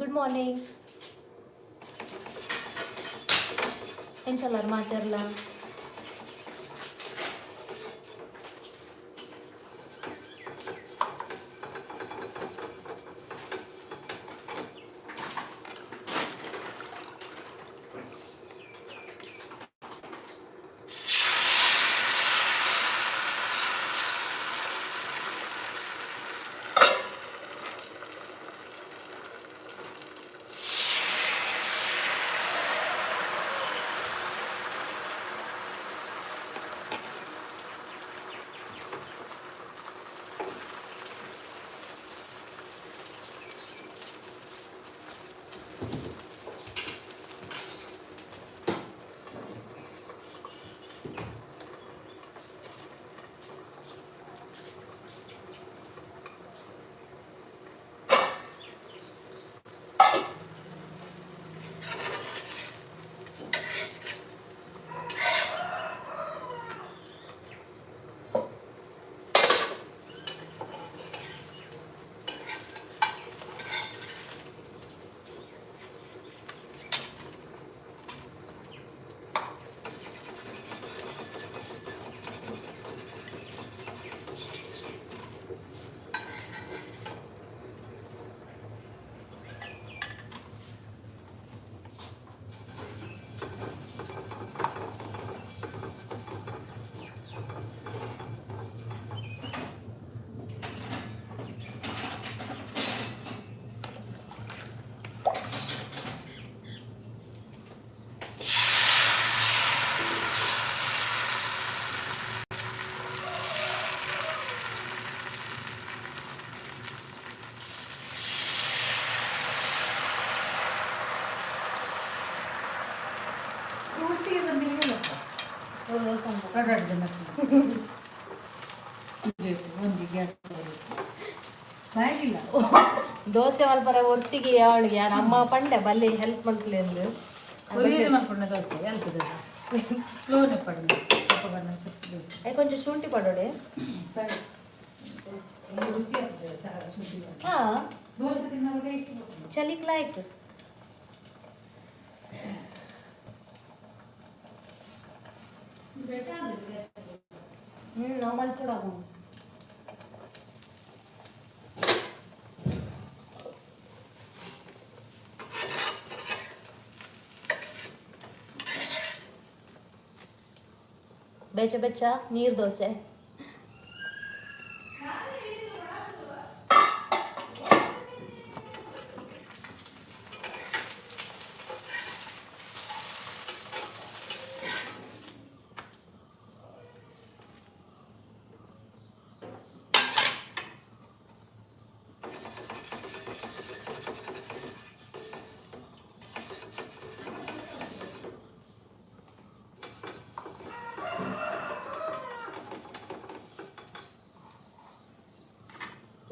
Good morning. ಎಂಚಲ್ಲಾರ್ ಮಾತೆರ್ಲ? ಒಟ್ಟಿಗೆ ಬಂದಿಲ್ಲ. ಕಡಾಡ್ ಜನ ಒಂಜಿ ಗ್ಯಾಸ್ ಬಾಗಿಲ್ಲ. ದೋಸೆ ಮಲ್ಪರ ಒಟ್ಟಿಗೆ ಅವಳಿಗೆ ಯಾರು ಅಮ್ಮ ಪಂಡೆ ಬಲ್ಲಿ ಹೆಲ್ಪ್ ಮಲ್ಪಲೆ ಎಂದು. ಒರಿಯದೆ ಮಲ್ಪುಂಡ ದೋಸೆ ಅಲ್ಪದ ಸ್ಲೋನೆ ಪಡಂದು ಬಣ್ಣ ಚಪ್ಪು. ಅಯ್ಯ, ಕೊಂಚ ಶುಂಠಿ ಪಡೋಡೆ. ರುಚಿ ಆಗ್ತದೆ ಚಹಾ ಶುಂಠಿ. ಹಾ. ದೋಸೆ ತಿನ್ನುವಾಗ ಇಷ್ಟು. ಚಲಿಕ್ ಲಾಯ್ಕ್. ನಾವು ಮಲ್ಪಡೋಗು. ಬೆಚ್ಚ ಬೆಚ್ಚ ನೀರು ದೋಸೆ.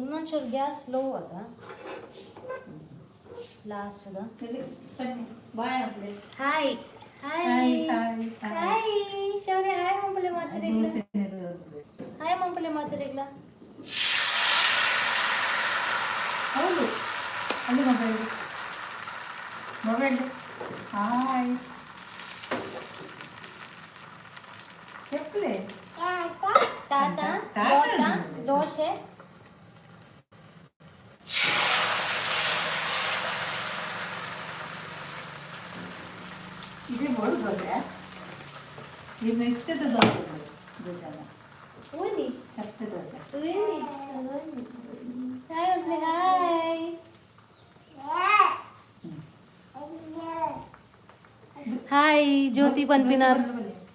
ಇನ್ನೊಂಚೂರು ಗ್ಯಾಸ್ ಲೋ ಅದ ಲಾಸ್ಟ್ ಅದ. ಬಾಯ್ ಆಗ್ಲಿ. Hi hi. Hi hi hi. Hi Shaurya, hi ಮಂಪಲೆ ಮಾತಾಡಿಲ್ಲ. ಹಾಯ್ ಮಂಪಲೆ ಮಾತಾಡಿಲ್ಲ. ಹೌದು, ಅಲ್ಲಿ ಮೊಬೈಲ್ ಮೊಬೈಲ್. ಹಾಯ್ చెప్పలే. ಟಾಟಾ. ಟಾಟಾ. ದೋಸೆ ದೋಸೆ. ಇದೇ ಬೋಡು ದೋಸೆ, ಇನ್ನು ಇಷ್ಟದ ದೋಸೆ ದೋಸೆ. ಊನಿ. ಚಪ್ಪೆ ದೋಸೆ. ಊನಿ. ಹಾಯ್ ಮಂಪಲೆ, ಹಾಯ್. ಹಾಯ್ ಜ್ಯೋತಿ ಪನ್ಪಿನಾರ್,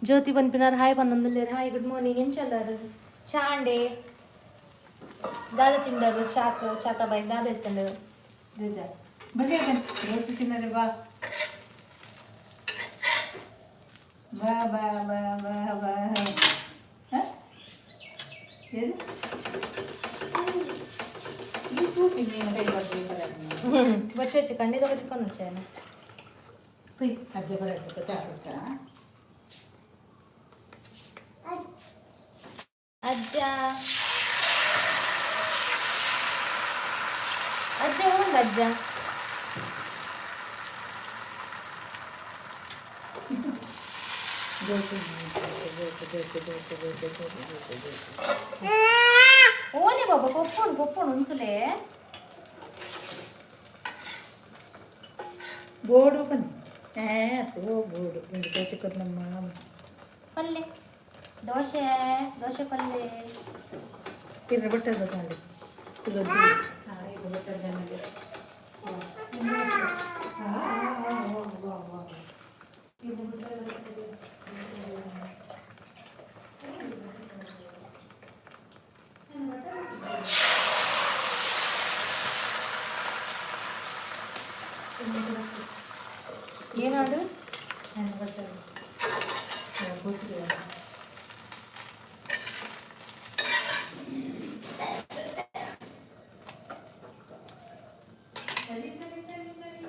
ಜ್ಯೋತಿ ಪನ್ಪಿನಾರ್ ಹಾಯ್ ಪನ್ನೊಂದುಲ್ಲೇರ್. Hi, good morning. ಎಂಚಲ್ಲಾರ್? ಚಾಂಡೆ ದಾದ ತಿಂಡರು? ಚಾಕ್ ಚಾತ ಬಾಯ್ ದಾದ ಎತ್ತಂಡು? ದೋಸೆ ಬನ್ನಿ, ದೋಸೆ ತಿನ್ನರೆ ಬಾ ಬಾ ಬಾ ಬಾ ಬಾ ಬಾ. ಹ? ಏನು ಈ ತೂಪಿ ನೀನು ಕೈ ಬರ್ತದೆ. ಬಚ್ಚ ಬಚ್ಚ ಖಂಡಿತ ಬಚ್ಕೊಂಡು వచ్చాను. ಅಜ್ಜ ಬರಕ್ಕೆ ಚಾ ಕೊಡ್ತಾ. ಅಜ್ಜ ಅಜ್ಜ ಉಂಡು ಅಜ್ಜ. ದೋಸೆ ದೋಸೆ ದೋಸೆ ದೋಸೆ ದೋಸೆ ದೋಸೆ ದೋಸೆ ದೋಸೆ. ಓನೆ ಬಾಬಾ, ಕೊಪ್ಪುಂಡು ಕೊಪ್ಪುಂಡು ಉಂತುಲೆ. ಬೋರ್ಡು ಬನ್ನಿ. ಏ ಓ ಬೋರ್ಡು ಒಂದು ದೋಸೆ ಕೊರ್ಲಮ್ಮ. ಪಲ್ಲೆ ದೋಸೆ, ದೋಸೆ ಪಲ್ಲೆ. ತಿರ್ರ ಬಟ್ಟೆ ತಗೊಂಡು. ಈಗ ಬಟ್ಟೆ. ಏನಾಡು? ಗೊತ್ತಿಲ್ಲ. ಸರಿ ಸರಿ ಸರಿ ಸರಿ.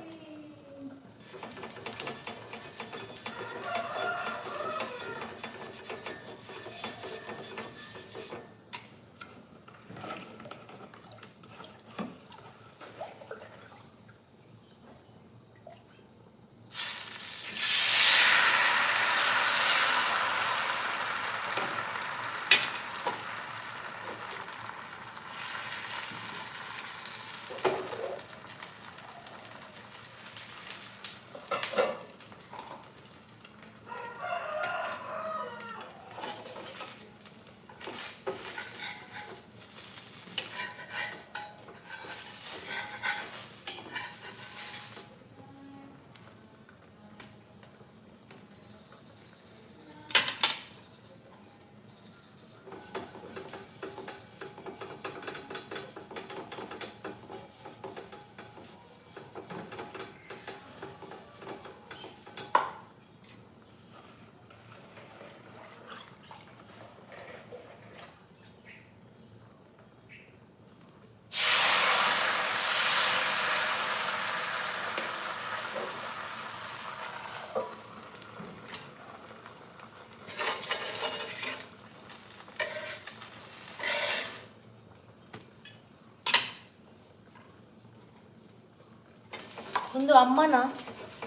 ಒಂದು ಅಮ್ಮನ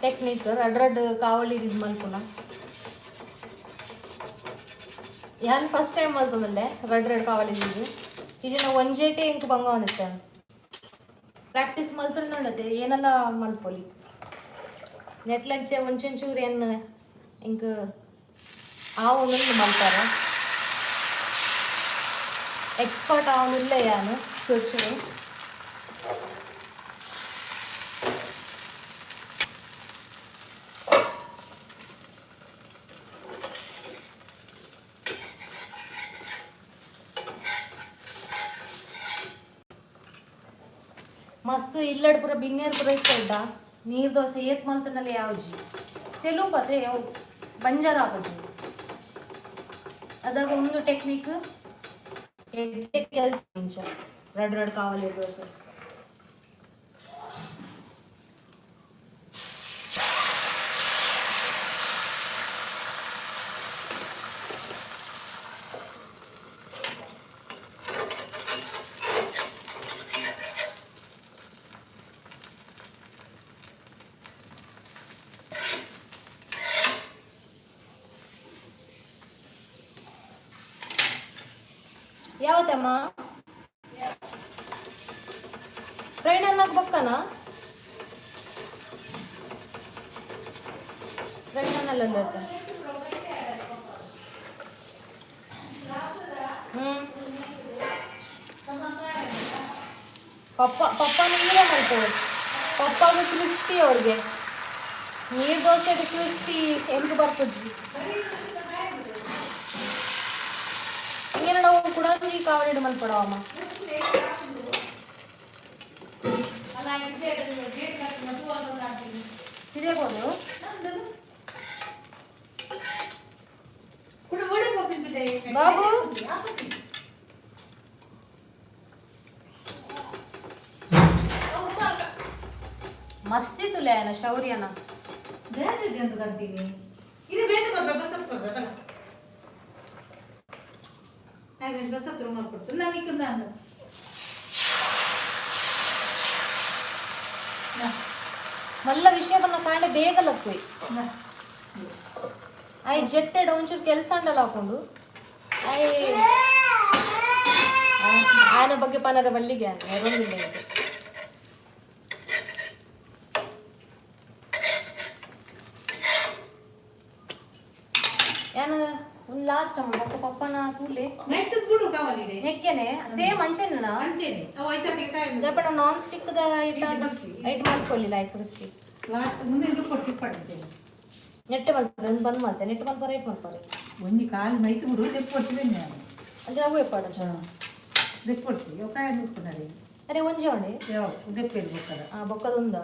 ಟೆಕ್ನಿಕ್, ರಡ್ ರಡ್ ಕಾವಲಿ ಇದು ಮಲ್ಪುನ. ಯಾನ್ ಫಸ್ಟ್ ಟೈಮ್ ಮಲ್ತೊಂದುಲ್ಲೆ ರಡ್ ರಡ್ ಕಾವಲಿ ಇದು. ಈಜಿನ ಒಂಜೇಟೆ ಇಂಕ್ ಬಂಗ ಒಂದಿತ್ತೆ. ಪ್ರಾಕ್ಟೀಸ್ ಮಲ್ತೊಂದುಂಡತೆ, ಏನೆಲ್ಲ ಮಲ್ಪೊಲಿ. ನೆಟ್ಲಂಚೆ ಒಂಚೊಂಚೂರು ಏನ್ ಇಂಕ್ ಆವೊಂದು ಮಲ್ಪಾರ. ಎಕ್ಸ್ಪರ್ಟ್ ಆವೊಂದುಲ್ಲೆ ಯಾನ್ ಚೂರು ಚೂರು. ಮಸ್ತ್ ಇಲ್ಲಡ್ ಪೂರ ಬಿನ್ನೇರ್ ಪೂರ ಇತ್ತಲ್ಡ ನೀರ್ ದೋಸೆ ಏತ್ ಮಲ್ತುಂಡಲ ಯಾವ್ಜಿ ತೆಲು ಪತೆ ಅವು ಬಂಜಾರ ಆಪುಜಿ. ಅದಾಗ ಒಂದು ಟೆಕ್ನಿಕ್ ಎಡ್ಡೆ ಕೆಲಸ ಇಂಚ ರಡ್ ರಡ್ ಕಾವಲಿ ದೋಸೆ. ಯಾವತ್ತಮ್ಮ ಟ್ರೈನ್ ಅನ್ನಕ್ ಬಕ್ಕನ? ಟ್ರೈನ್ ಅನ್ನಲ್ಲ. ಹ್ಮ್ ಪಪ್ಪ ಪಪ್ಪ ನೀರೇ ಮಾಡ್ತೇವೆ. ಪಪ್ಪಾಗ ಕ್ರಿಸ್ಪಿ ಅವ್ರಿಗೆ. ನೀರು ದೋಸೆ ಕ್ರಿಸ್ಪಿ ಎಂಕ್ ಬರ್ಪುಜಿ. ಹಿಂಗೆ ನಾವು ಕುಡಂಜಿ ಕಾವಲಿಡು ಮಲ್ಪಡವಮ್ಮ. ಇದೇಬೋದು. ಬಾಬು, ಮಸ್ತ್ ಇತ್ತು ಏನ ಶೌರ್ಯನ. ಇದು ಬೇಗ ಕೊಡ್ಬೇಕು, ಬಸ್ ಕೊಡ್ಬೇಕಲ್ಲ. ಬಸ್ ಹತ್ರ ಮಾಡ್ಕೊಡ್ತೀನಿ ನಾನು ಈಗ ನಾನು. ಮಲ್ಲ ವಿಷಯವನ್ನ ಕಾಂಡೆ ಬೇಗ ಲಕ್ಕುಯ್. ಆಯ್ ಜೆತ್ತೆಡ ಒಂಚೂರು ಕೆಲಸ ಅಂಡಲ ಹಾಕೊಂಡು ಆಯ್ ಆಯನ ಬಗ್ಗೆ ಪನರ ಬಲ್ಲಿಗೆ ನೆರೊಂದಿಲ್ಲ ಇದು. ಯಾನು ಒಂದು ಲಾಸ್ಟ್ ಅಮ್ಮ ಬೊಕ್ಕ ಪಪ್ಪನ ತೂಲೆ. ಮೆತ್ತದ್ ಬಿಡು ಕಾವಲಿಡೆ. ನೆಕ್ಕೆನೆ ಸೇಮ್ ಅಂಚೆನ. ಅಂಚೆನೆ ಅವು ಐತಕ್ಕೆ ಕಾಯಿ. ದಪ್ಪಣ ನಾನ್ ಸ್ಟಿಕ್ the ಇಟ್ಟ ಐಟ್ ಮಾಡ್ಕೊಳ್ಳಿಲ್ಲ ಐಟ್ ಕ್ರಿಸ್ಪಿ. ಲಾಸ್ಟ್ ಮುಂದೆ ಇದು ಕೊಡ್ಸಿ ಪಡ್ತೇನೆ. ನೆಟ್ಟೆ ಮಲ್ಪರೆ ಒಂದು ಬಂದ್ ಮಾಡ್ತೆ, ನೆಟ್ಟೆ ಮಲ್ಪರೆ ಐಟ್ ಮಲ್ಪರೆ. ಒಂಜಿ ಕಾಲು ಮೈತು ಬಿಡು, ದೆಪ್ಪು ಕೊಡ್ಸಿ ನಾನು. ಅಂದ್ರೆ ಅವು ಎಪ್ಪಾಡ. ದೆಪ್ಪು ಕೊಡ್ಸಿ ಅವು ಕಾಯಿ ನುಪ್ಪುನರೆ. ಅರೆ ಒಂಜಿ ಅವಡೆ. ಯಾವ ದೆಪ್ಪೇರು ಬೊಕ್ಕದ. ಆ ಬೊಕ್ಕದೊಂದ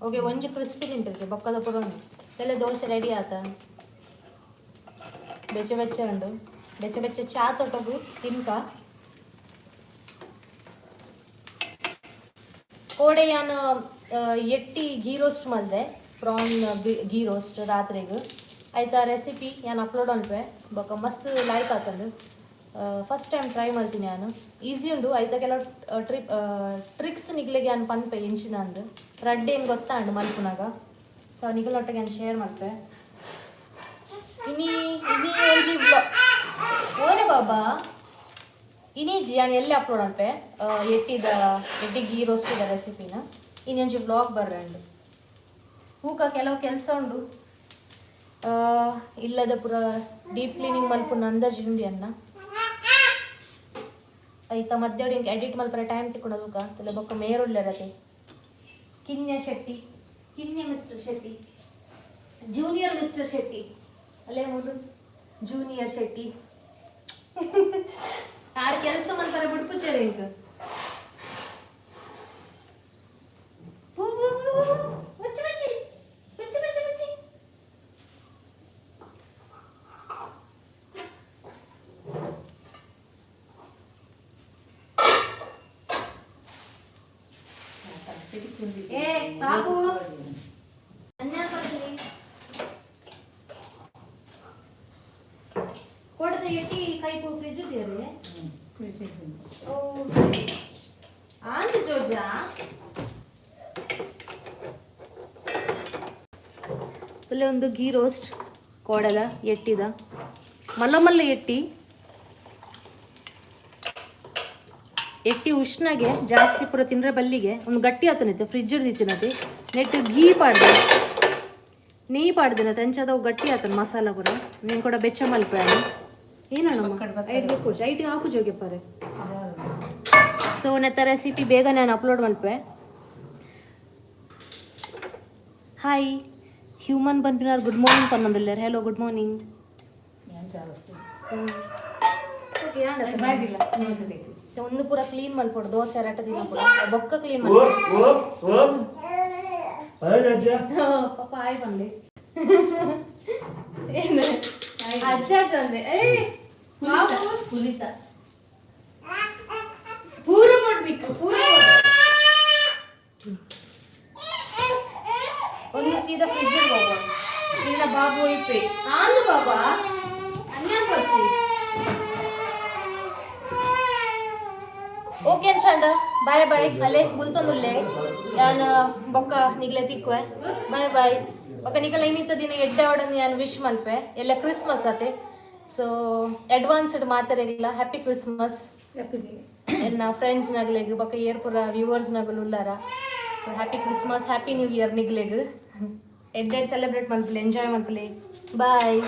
ಓಕೆ, ಒಂಜಿ ಕ್ರಿಸ್ಪಿ ತಿಂಟಿರ್ಕೆ ಬೊಕ್ಕದ ಪೂರ ಒಂದು ಎಲ್ಲ. ದೋಸೆ ರೆಡಿ ಆತ, ಬೆಚ್ಚ ಬೆಚ್ಚ ಉಂಡು, ಬೆಚ್ಚ ಬೆಚ್ಚ ಚಾ ತೊಟಗು ತಿನ್ಕ. ಕೋಡೆ ಯಾನ್ ಎಟ್ಟಿ ಗೀ ರೋಸ್ಟ್ ಮಲ್ದೆ, ಪ್ರಾನ್ ಗೀ ರೋಸ್ಟ್ ರಾತ್ರಿಗ್. ಆಯ್ತಾ, ರೆಸಿಪಿ ಯಾನ್ ಅಪ್ಲೋಡ್ ಅನ್ಪೆ. ಬೊಕ್ಕ ಮಸ್ತ್ ಲೈಕ್ ಆತಂಡು. ಫಸ್ಟ್ ಟೈಮ್ ಟ್ರೈ ಮಲ್ತೀನಿ ಯಾನು. ಈಸಿ ಉಂಡು. ಆಯ್ತಾ, ಕೆಲವು ಟ್ರಿಕ್ಸ್ ನಿಗ್ಲೆಗೆ ಯಾನ್ ಪನ್ಪೆ ಎಂಚಿನ ಅಂದು. ರಡ್ಡೆ ಏನು ಗೊತ್ತಾಂಡು ಮಲ್ಪುನಾಗ, ಸೊ ನಿಗಲೊಟ್ಟಿಗೆ ಯಾನ್ ಶೇರ್ ಮಲ್ಪೆ. ಇನಿ ಇನಿ ಒಂಜಿ ಓನೆ ಬಾಬಾ. ಇನಿ ಯಾನ್ ಎಲ್ಲಿ ಅಪ್ಲೋಡ್ ಅನ್ಪೆ ಎಟ್ಟಿದ ಎಟ್ಟಿ ಗೀ ರೋಸ್ಟಿದ ರೆಸಿಪಿನ. ಇನ್ನೊಂಜಿ ವ್ಲಾಗ್ ಬರ್ರಂಡು. ಹೂಕ ಕೆಲವು ಕೆಲಸ ಉಂಡು. ಇಲ್ಲದ ಪೂರ ಡೀಪ್ ಕ್ಲೀನಿಂಗ್ ಮಲ್ಪುನ ಅಂದಾಜು ಉಂಡು ಅನ್ನ. ಐತ ಮಧ್ಯಾಹ್ನ ಇಂಕ್ ಎಡಿಟ್ ಮಲ್ಪರೆ ಟೈಮ್ ತಿಕ್ಕೊಂಡ ತೂಕ ತಲೆ. ಬೊಕ್ಕ ಮೇರುಳ್ಳೆರತೆ ಕಿನ್ಯ ಶೆಟ್ಟಿ, ಕಿನ್ಯ mister Shetty, junior mister Shetty ಅಲ್ಲೇ ಮುಲು. ಜೂನಿಯರ್ ಶೆಟ್ಟಿ ಆರ್ ಕೆಲಸ ಮಲ್ಪರೆ ಬಿಡ್ಪುಚಾರೆ ಇಂಕ್. ಪೂ ಪೂ ಪೂ ಪೂ. ಮುಚ್ಚು ಮುಚ್ಚಿ ಮುಚ್ಚು ಮುಚ್ಚು ಮುಚ್ಚಿ. ಏ ಬಾಬು, ಅನ್ಯಾಯ ಪಡ್ತೀನಿ. ಕೊಡದ ಎಟ್ಟಿ ಕೈಪು ಫ್ರಿಜ್ ಇದೆಯಾ? ಓ ಆಂದು ಜೋಜಾ. ಅಲ್ಲೇ ಒಂದು ಗೀ ರೋಸ್ಟ್ ಕೋಡಲ ಎಟ್ಟಿದ ಮಲ್ಲ ಮಲ್ಲ ಎಟ್ಟಿ. ಎಟ್ಟಿ ಉಷ್ಣಗೆ ಜಾಸ್ತಿ ಪೂರ ತಿಂದ್ರೆ ಬಲ್ಲಿಗೆ ಒಂದು ಗಟ್ಟಿ ಆತನೈತೆ. ಫ್ರಿಜ್ ಹಿಡ್ದಿತ್ತಿನತೆ ನೆಟ್ ಘೀ ಪಾಡ್ದೆ, ನೆಯ್ಯಿ ಪಾಡ್ದಿನ ಅಂಚದವು ಗಟ್ಟಿ ಆತನ. ಮಸಾಲ ಪೂರ ನೀನು ಕೂಡ ಬೆಚ್ಚ ಮಲ್ಪೆ. ಏನಣ್ಣ ಐಟ್ ಬೇಕು, ಐಟ್ ಹಾಕು ಜೋಗೆಪ್ಪಾರೆ. ಸೊ ನೆತ್ತ ರೆಸಿಪಿ ಬೇಗ ನಾನು ಅಪ್ಲೋಡ್ ಮಲ್ಪೆ. ಹಾಯ್ ಹ್ಯೂಮನ್ ಪನ್ಪಿನಾರ್ ಗುಡ್ ಮಾರ್ನಿಂಗ್ ಪನ್ನೊಂದುಲ್ಲೆರ್. Hello, good morning. Okay. ಬಾಯ್ದಿಲ್ಲ ದೋಸೆ ತೆಗ್ದು. ಒಂದು ಪೂರ ಕ್ಲೀನ್ ಮಲ್ಪೊಡು, ದೋಸೆ ರಟ ದಿನ ಪೂರ ಬೊಕ್ಕ ಕ್ಲೀನ್. ಓ ಓ ಓ ಅಜ್ಜ. ಪಪ್ಪ ಆಯ್ ಬಂದೆ. ಏನು ಅಜ್ಜ ಅಜ್ಜ ಅಂದೆ? ಏಯ್ ಬಾಬು. ಪುಲಿತ ಪೂರ ಮಾಡ್ಬೇಕು. ಪೂರ ಒಂದು ಸೀದಾ ಫ್ರಿಜ್ ಬಾಬಾ. ಇಲ್ಲ ಬಾಬು ಇಪ್ಪೆ ಆಂದು ಬಾಬಾ ಅನ್ಯಾನ್ ಪರ್ಸಿ. ಓಕೆ ಅನ್ಶಾಂಡ, ಬಾಯ್ ಬಾಯ್. ಅಲ್ಲೇ ಗುಲ್ತೊಂದುಲ್ಲೆ ಯಾನ್. ಬೊಕ್ಕ ನಿಗ್ಲೆ ತಿಕ್ಕುವೆ. Boy boy. ಬೊಕ್ಕ ನಿಗಲ ಇನ್ನಿತ್ತ ದಿನ ಎಡ್ಡೆ ಅವಡನ್ನು ಯಾನ್ ವಿಶ್ ಮಲ್ಪೆ. ಎಲ್ಲ ಕ್ರಿಸ್ಮಸ್ ಅತೆ, ಸೊ ಅಡ್ವಾನ್ಸ್ಡ್ ಮಾತಾಡಿಲ್ಲ, ಹ್ಯಾಪಿ ಕ್ರಿಸ್ಮಸ್ ಎನ್ನ ಫ್ರೆಂಡ್ಸ್ ನಗಲೆಗ್ ಬೊಕ್ಕ ಏರ್ಪುರ ವ್ಯೂವರ್ಸ್ ನಗಲು ಉಲ್ಲಾರ. So happy Christmas, happy new year ನಿಗ್ಲೆಗ್. ಎಡ್ಡೆಡ್ ಸೆಲೆಬ್ರೇಟ್ ಮಲ್ಪಲೆ, ಎಂಜಾಯ್ ಮಲ್ಪಲೆ. ಬಾಯ್.